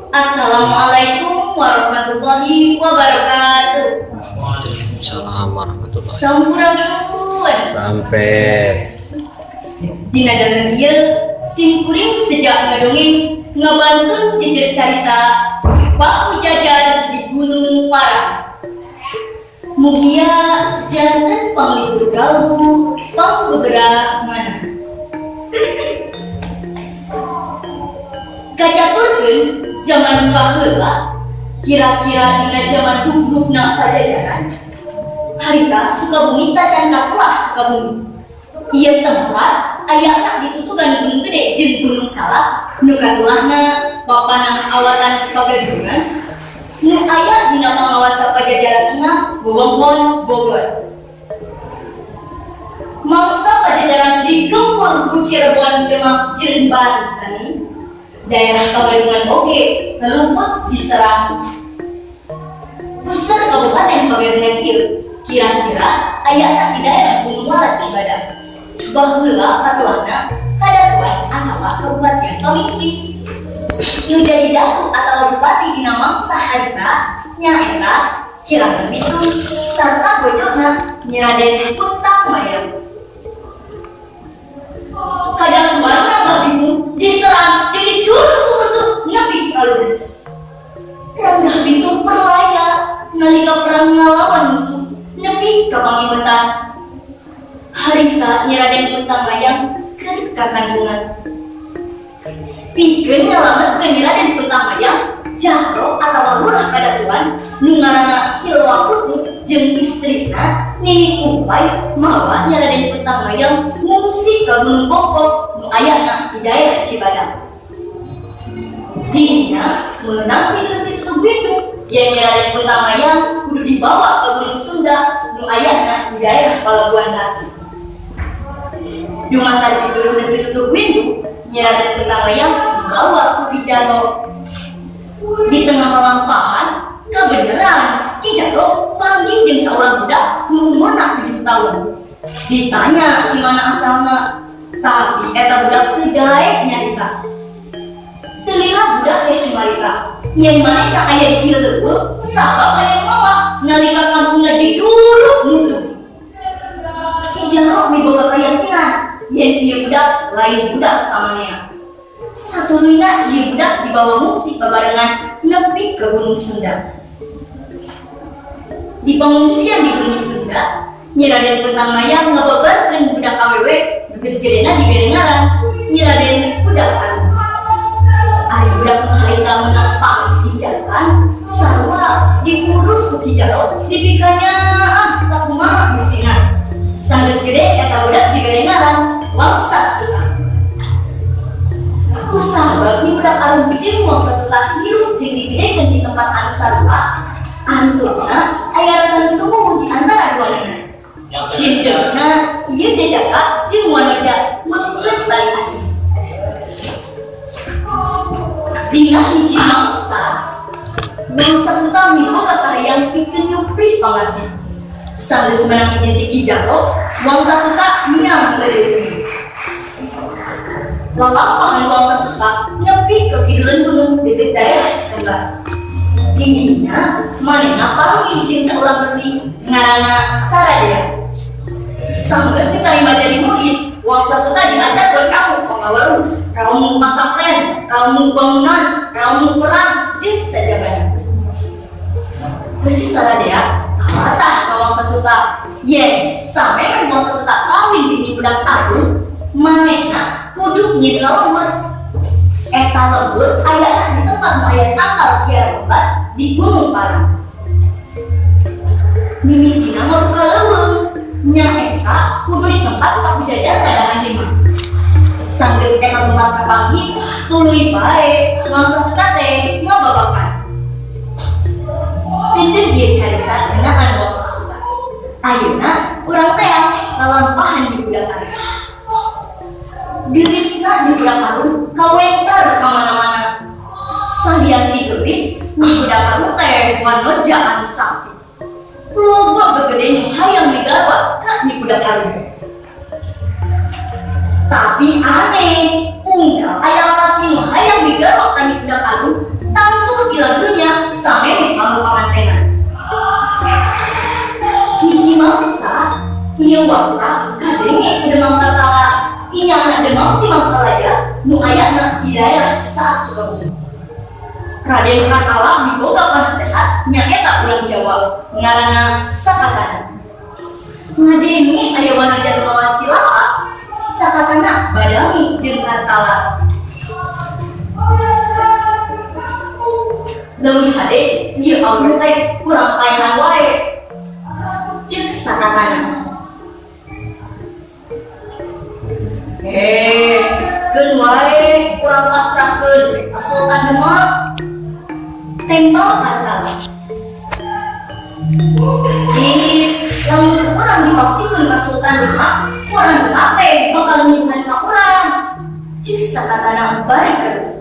Assalamualaikum warahmatullahi wabarakatuh. Waalaikumsalam warahmatullahi. Sampurasun. Rampes. Dina dangan ieu simkuring sejak ngadongeng ngabantun jejer carita Paku Jajar di Gunung Parang. Mugia janten panglipur kalbu pangbeberah manah. Kacaturkeun jaman baheula, kira-kira dina jaman hubhubna Pajajaran, harita Sukabumi tacan katelah Sukabumi. Ieu tempat ayana ditutukan Gunung Gede jeung Gunung Salak nu katelahna papanah awatan pagadungan nu aya dina pangawasa Pajajaran Tengah wewengkon Bogor. Mangsa Pajajaran digempur ku Cirebon, Demak jeung Banten. Daerah Pagadungan oge luput diserang. Pusat Kabupaten Pagadungan ieu kira-kira ayana di daerah Gunung Walat Cibadak. Baheula katelahna kadatuan atawa kabupaten Pamingkis. Nu jadi datu atawa bupati dina mangsa harita nyaeta Ki Ranggah Bitung sarta bojona Nyi Raden Puntang Mayang. Kadatuan Ranggah Bitung diserang jadi dulu ku musuh nepi ka ludes. Ranggah Bitung perlaya nalika perang ngalawan musuh nepi ka pangimetan. Harita Nyi Raden Puntang Mayang keur kakandungan. Pikeun nyalametkeun Nyi Raden Puntang Mayang, jaro atawa lurah kadatuan nu ngaranna Ki Loa Putu jeung istrina Nini Kumpai mawa Nyi Raden Puntang Mayang ngungsi ka Gunung Pongkok nu ayana di daerah Cibadak. Dirinya meunang pitutup windu yen Nyi Raden Puntang Mayang kudu dibawa ke Gunung Sunda nu ayana di daerah Palabuhan Ratu. Dumasa dituduh situtup windu, Nyi Raden Puntang Mayang dibawa ku Ki Jaro. Di tengah lalampahan, kabeneran Ki Jaro panggih jeung saurang budak nu umurna 7 tahun. Ditanya di mana asalna, tapi eta budak teu daek nyarita. Teu lila budak teh cumarita, yen manehna aya di dieu leuweung sabab aya nu mawa nalika kampungna diduruk musuh. Ki Jaro miboga kayakinan yen ieu budak lain budak samanea. Satuluyna ieu budak dibawa ngungsi babarengan nepi ka Gunung Sunda. Di pengungsian di Gunung Sunda, Nyi Raden Puntang Mayang ngabeberkeun budak awewe nu geus gedena dibere ngaran Nyi Raden Budak Arum. Ari budak nu harita meunang panggih di jalan, sarua diurus ku Ki Jaro dipikanya ah sakumaha mistina. Sanggeus gede eta budak dibere ngaran Wangsa Suta. Ku sabab Nyi Budak Arum jeung Wangsa Suta hirup jeung digedekeun di tempat anu sarua, antupna aya rasa nu tumuwuh di antara duanana. Cindengna ieu jajaka jeung wanoja meungkeut tali asih. Dina hiji mangsa, Wangsa Suta miboga kahayang pikeun nyupri panganten. Sanggeus meunang izin ti Ki Jaro, Wangsa Suta miang beureum. Lalampahan Wangsa Suta nepi ka kiduleun gunung deukeut daerah Cikembar. Di dinya manehna panggih jeung saurang resi ngaranna Saradea. Sanggeus ditarima jadi murid, Wangsa Suta diajarkeun ilmu pangawaru, ilmu masakren, ilmu bangunan, ilmu perang jeung sajabana. Resi Saradea kalatah ka Wangsa Suta yen samemeh Wangsa Suta kawin jeung Nyi Budak Arum, manehna kudu nyieun lelembur. Eta lembur ayana di tempat nu aya tangkal kiara lebat di Gunung Parang. Mimitina ngabuka leuweung, nyaeta kudu di tempat Paku Jajar ngadahan lima. Sanggeus eta tempat kapanggih, tuluy bae Wangsa Suta teh ngababakan. Teuntun ieu carita ngeunaan Wangsa Suta. Ayeuna urang teh lalampahan di Budak Arum. Geulisna Nyi Budak Arum kawentar ka mana-mana. Salian ti geulis, Nyi Budak Arum teh wanoja anu sakti. Loba gegede nu hayang migarwa ka Nyi Budak Arum. Tapi aneh, unggal aya lalaki nu hayang migarwa ka Nyi Budak Arum tangtu waktu kadenge Demang Kartala inyana Demang ti Mangkalaya nu ayana di daerah Cisaat Sukabumi. Raden Kartala miboga panasehat nyaeta urang Jawa ngaranna Sakatana. Ngadenge aya wanoja nu mawa cilaka, Sakatana badangi jeung Kartala. Leuwih hade ieu awewe teh urang paehan wae. Ceuk Sakatana. Keun wae urang pasrahkeun ka Sultan Demak. Tembal Kartala. Is, lamun urang dibaktikeun ka Sultan Demak, urang Demak teh bakal nyimpan ka urang. Ceuk Sakatana bari geureuh.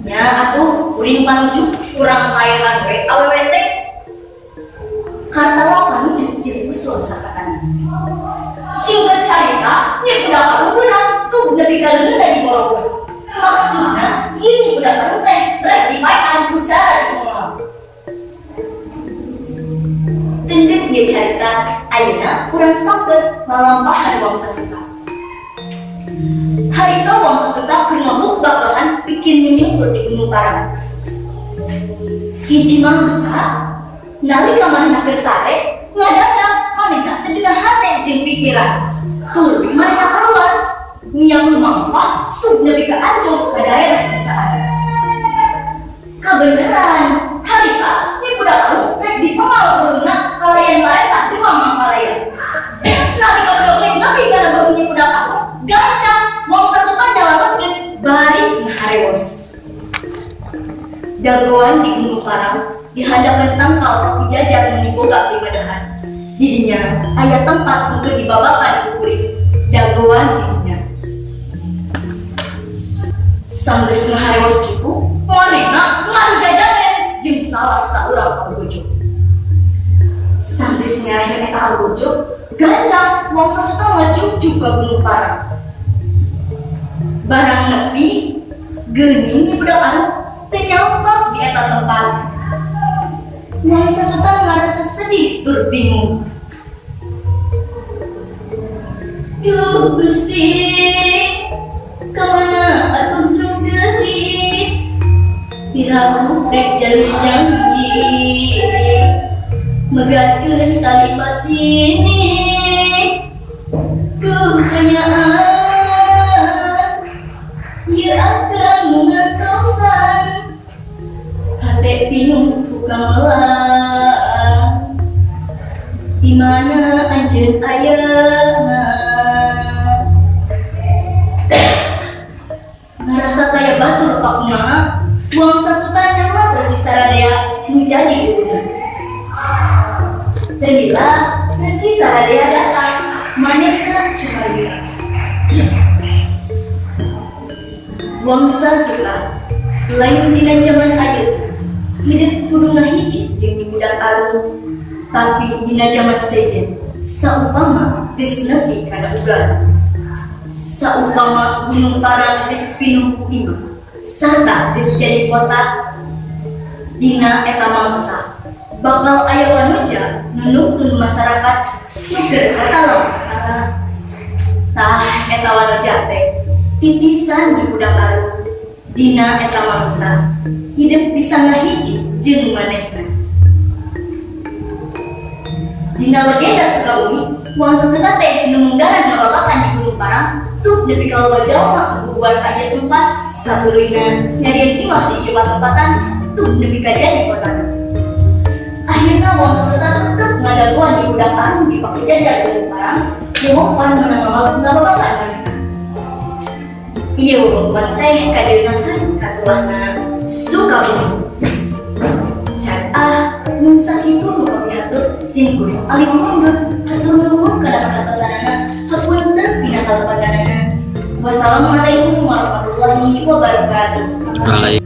Nya atuh kuring panuju urang paehan we awewe teh. Kartala panuju jeung usul Sakatana. Singkat carita, Nyi Budak Karung meunang tuh nepi ka leungeunna diborobor. Maksudna, ieu Nyi Budak Karung teh rek dipaehan ku cara dimoal. Tendep ieu carita, ayeuna urang sampeut lalampahan Wangsa Suta. Harita Wangsa Suta keur mabuk bakalan bikin nyunyuhur di Gunung Parang. Hiji mangsa nalika manehna keur sare ngadadak manehna teu dina hate jeung pikiran. Tuluy manehna keluar miang lumampa tuh nepi ka ancur ka daerah Cisaat. Kabeneran harita Nyi Budak Karung rek dipengal burungna kalayan parentah Demang Mangkalaya. Nalika budak rek nepi kana burung Nyi Budak Karung gancang Wangsa Suta nyalametkeun bari ngaharewos. Dagoan di Gunung Parang di hadapan tangkal pakujajar nu miboga pimedahan. Di dinya aya tempat nu keur dibabakan ku kuring. Dagoan di dinya. Sanggeus ngaharewos kitu, manehna ngarujajakeun jeung salah saurang algojo. Sanggeus nyarehan eta algojo, gancang Wangsa Suta ngajugjug ka Gunung Parang. Barang nepi, geuning Nyi Budak Karung teu nyampak di eta tempat. Wangsa Suta ngarasa sedih tur bingung. Duh Gusti, kamana atuh nu geulis? Piraku rek jalur janji, megatkeun tali pasini. Duh kanyaan, ieu akang nu ngatosan. Hate pinuh ku kamelaan, di mana anjeun ayana? Ngarasa taya batur pakumaha, Wangsa Suta nyamat Resi Saradea nu jadi guruna. Teu Resi Saradea datang, manehna cumarira. Wangsa Suta lain dina jaman ayeuna, hidup kudu ngahiji jeung Nyi Budak Karung, tapi dina jaman sejen saupama geus nepi kana ugan. Saupama Gunung Parang geus pinuh ku imah sarta geus jadi kota. Dina eta mangsa bakal aya wanoja nu nungtun masyarakat nu keur katalang masalah. Tah eta wanoja teh titisan Nyi Budak Karung. Dina eta mangsa hidup bisa ngahiji jeung manehna. Dina legenda Sukabumi, Wangsa Suta teh nu munggaran ngababakan di Gunung Parang tuh nepi ka loba jalma bubuan ka ieu tempat satuluyna nyarieun imah di ieu patempatan tuh nepi ka jadi kotana. Akhirna Wangsa Suta tetep ngadagoan Nyi Budak Karung di pakujajar Gunung Parang momopan meunang ngababakan manehna. Ieu wewengkon teh kadeunakeun katulahna Sukabumi. Can ah mun sakitu nu kapihatur sim kuring alim mundur hatur nuhun kana perhatosanana hapunten dina kalepatanana. Wassalamualaikum warahmatullahi wabarakatuh. Waalaikumsalam.